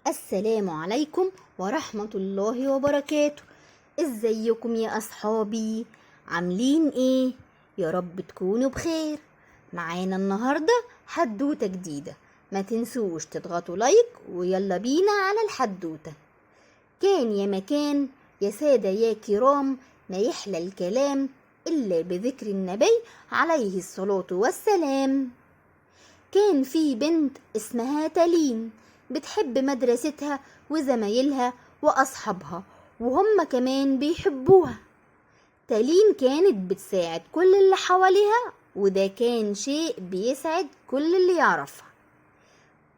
السلام عليكم ورحمة الله وبركاته. ازيكم يا اصحابي؟ عاملين ايه؟ يا رب تكونوا بخير. معانا النهاردة حدوتة جديدة، ما تنسوش تضغطوا like ويلا بينا على الحدوتة. كان يا مكان يا سادة يا كرام، ما يحلى الكلام إلا بذكر النبي عليه الصلاة والسلام. كان في بنت اسمها تالين، بتحب مدرستها وزمايلها وأصحابها، وهم كمان بيحبوها. تالين كانت بتساعد كل اللي حواليها، وده كان شيء بيسعد كل اللي يعرفها.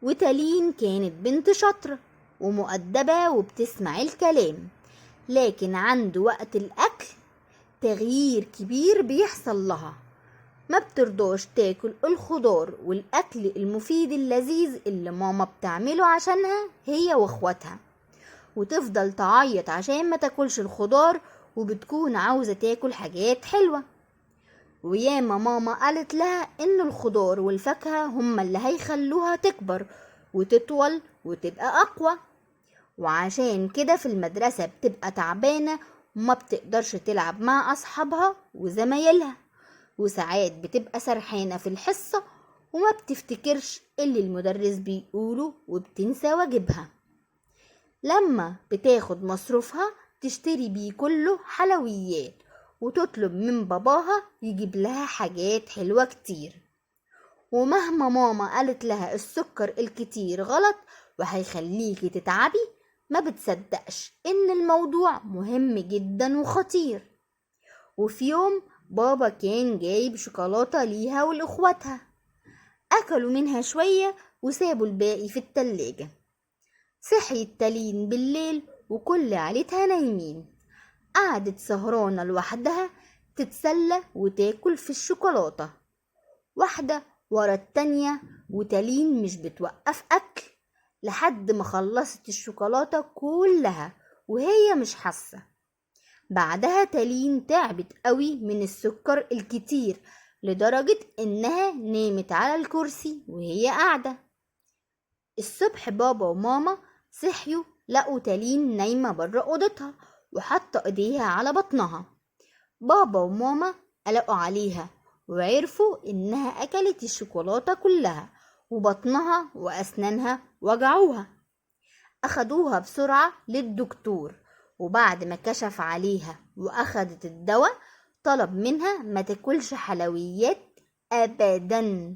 وتالين كانت بنت شاطرة ومؤدبة وبتسمع الكلام، لكن عند وقت الأكل تغيير كبير بيحصل لها. ما بترضاش تاكل الخضار والأكل المفيد اللذيذ اللي ماما بتعمله عشانها هي واخواتها، وتفضل تعيط عشان ما تاكلش الخضار، وبتكون عاوزة تاكل حاجات حلوة. وياما ماما قالت لها إن الخضار والفاكهة هما اللي هيخلوها تكبر وتطول وتبقى أقوى، وعشان كده في المدرسة بتبقى تعبانة وما بتقدرش تلعب مع أصحابها وزمايلها، وساعات بتبقى سرحانة في الحصة وما بتفتكرش اللي المدرس بيقوله وبتنسى واجبها. لما بتاخد مصروفها تشتري بيه كله حلويات، وتطلب من باباها يجيب لها حاجات حلوة كتير. ومهما ماما قالت لها السكر الكتير غلط وهيخليكي تتعبي، ما بتصدقش ان الموضوع مهم جدا وخطير. وفي يوم بابا كان جايب شوكولاتة ليها ولإخواتها، أكلوا منها شوية وسابوا الباقي في التلاجة. صحيت تالين بالليل وكل عيلتها نايمين، قعدت سهرانة لوحدها تتسلى وتاكل في الشوكولاتة واحدة ورا التانية، وتالين مش بتوقف أكل لحد ما خلصت الشوكولاتة كلها وهي مش حاسة. بعدها تالين تعبت قوي من السكر الكتير لدرجة إنها نامت على الكرسي وهي قاعدة. الصبح بابا وماما صحيوا لقوا تالين نايمة برا أوضتها وحاطة إيديها على بطنها. بابا وماما قلقوا عليها وعرفوا إنها أكلت الشوكولاتة كلها وبطنها وأسنانها وجعوها. أخدوها بسرعة للدكتور، وبعد ما كشف عليها وأخدت الدواء طلب منها ما تاكلش حلويات أبدا.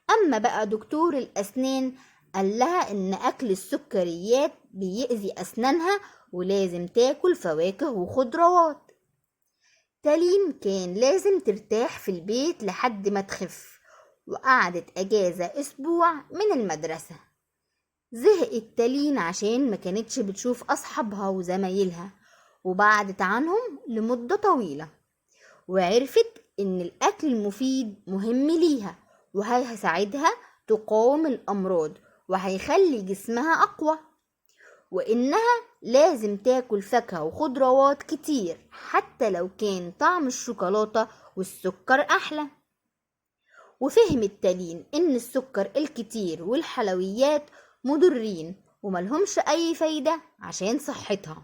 أما بقى دكتور الأسنان قال لها إن أكل السكريات بيأذي أسنانها ولازم تاكل فواكه وخضروات. تالين كان لازم ترتاح في البيت لحد ما تخف، وقعدت أجازة أسبوع من المدرسة. زهقت تالين عشان ما كانتش بتشوف أصحابها وزمايلها، وبعدت عنهم لمدة طويلة، وعرفت إن الأكل المفيد مهم ليها وهيساعدها تقاوم الأمراض وهيخلي جسمها أقوى، وإنها لازم تاكل فاكهة وخضروات كتير حتى لو كان طعم الشوكولاتة والسكر أحلى. وفهمت تالين إن السكر الكتير والحلويات مضرين وملهمش أي فايدة عشان صحتها.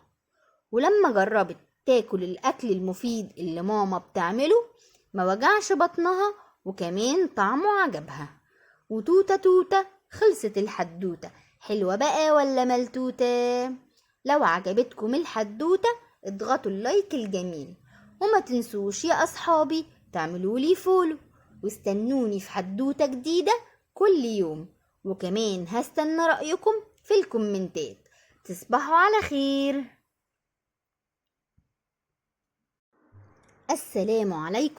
ولما جربت تاكل الأكل المفيد اللي ماما بتعمله ما وجعش بطنها، وكمان طعمه عجبها. وتوتة توتة خلصت الحدوتة. حلوة بقى ولا ملتوتة؟ لو عجبتكم الحدوتة اضغطوا ال like الجميل، وما تنسوش يا أصحابي تعملولي follow، واستنوني في حدوتة جديدة كل يوم، وكمان هستنى رأيكم في الكومنتات. تصبحوا على خير. السلام عليكم.